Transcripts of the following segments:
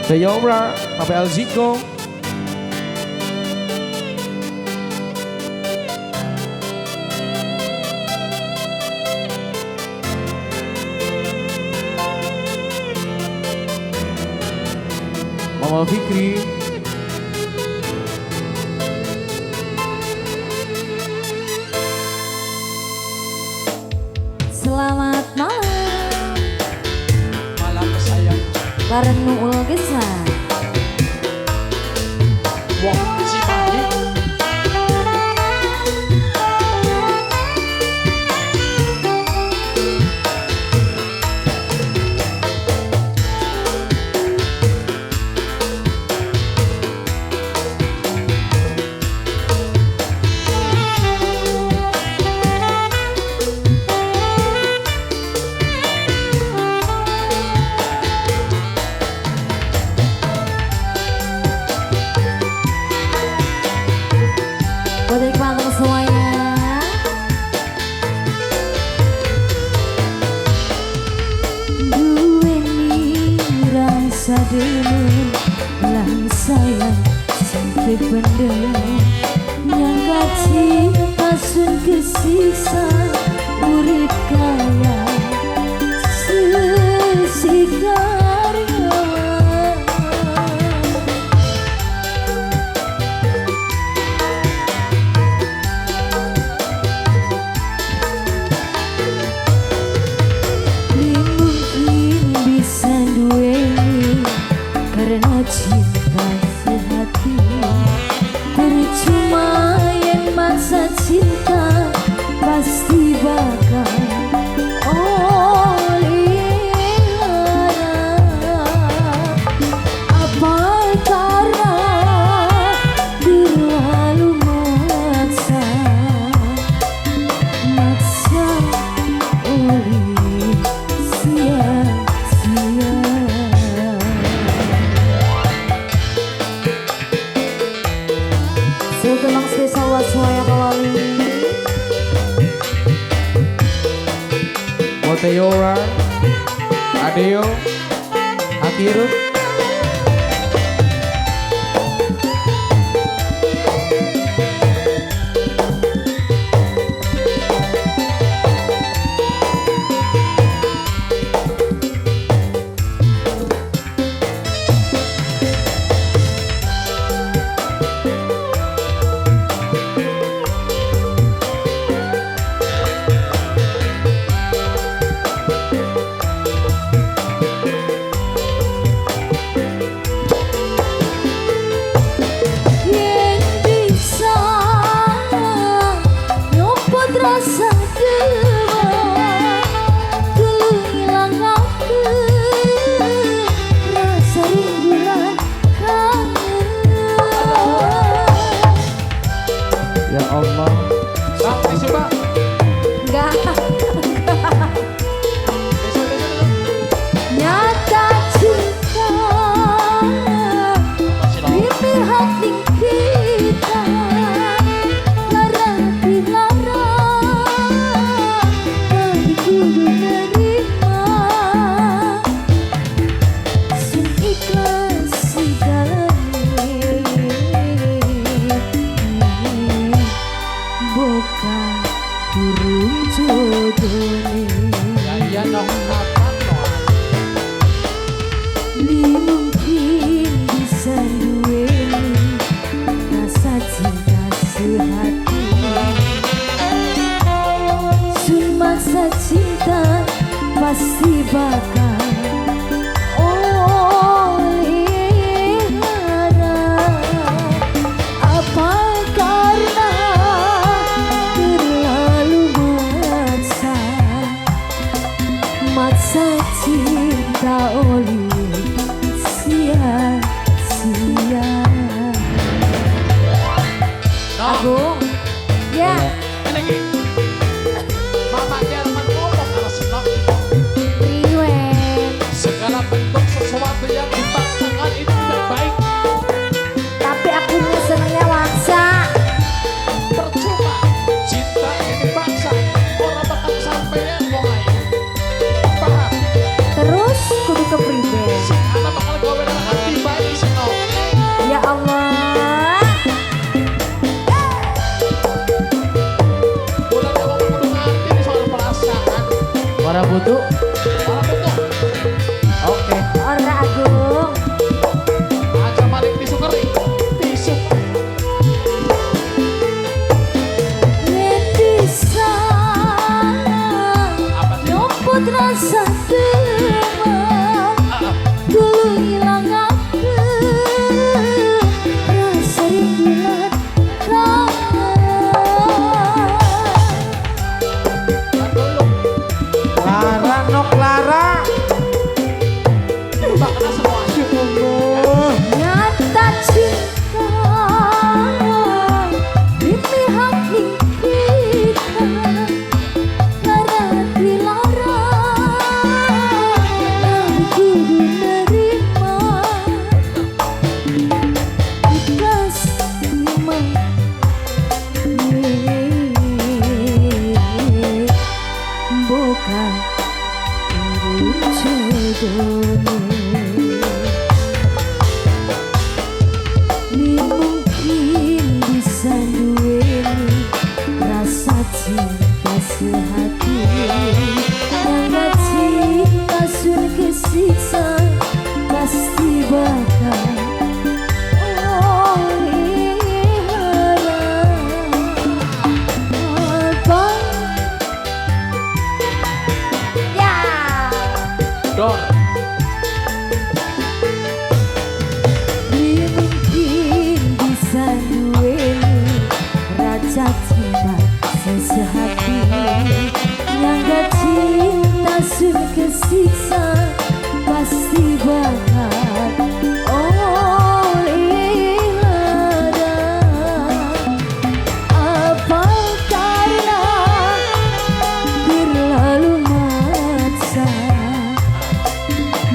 Dayora, Papa Elziko. Mama Fikri. Selamat malam. Malam sayang. Bareng Nuul Gesang. Wong Cimahi. Buat teman semuanya. Duweni rasa demen lan sayang sampai pendem nyangka cinta sun kesiksa urip kaya sesikar nyawa. Karena cinta sehati percuma yang maksa cinta pasti bakal oleh harap. Apa karena terlalu maksa, maksa oleh sia-sia. Tolong spesial buat semuanya kembali. Moteyora, Adeo, Akirun. Ya Allah. Sampai sih, Pak. Enggak. Nyata cinta di hati kita lara dilara tapi kudu nerima sun ikhlas segalanya. Bukan durung jodohne. Ya iya dong, kapan dong. Li mungkin bisa duweni rasa cinta sehati. Sun maksa cinta pasti bakal oleh harap. Apa karena maksa cinta oleh sia-sia. Agung, ya. Ini Mama Jerman ngomong kalau senang. Riwen. Segala bentuk sesuatu yang dipaksakan itu tidak baik. Tapi aku senangnya maksa. Percuma cinta yang dipaksa orang bakal sampai yang wong ae. Terus kudu kepriwe? Sing ana bakal gawe hati. Ora butuh. Ora butuh. Oke. Ora Agung. Aja maling tisu kering. Tisu. Yen bisa nyumput rasa demam, tulung ilangaken rasa rindu lan kangen. Lara no Clara. Tak kena semua. Nyata cinta demi hati kita, karena dilarang aku menerima. Ikhlas bukan jodohmu. Ini mungkin bisa duweni rasa cinta sehati, karena cinta sun kesiksa pasti bakal oleh apa. Ya. Dor. Ini mungkin bisa duweni raja cinta sesehati, nyangga cinta sun kesiksa pasti bakal oleh lara. Apa karena terlalu maksa,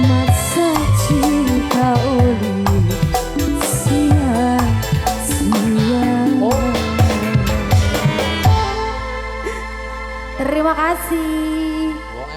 maksa cinta oleh sia-sia. Oh. Terima kasih.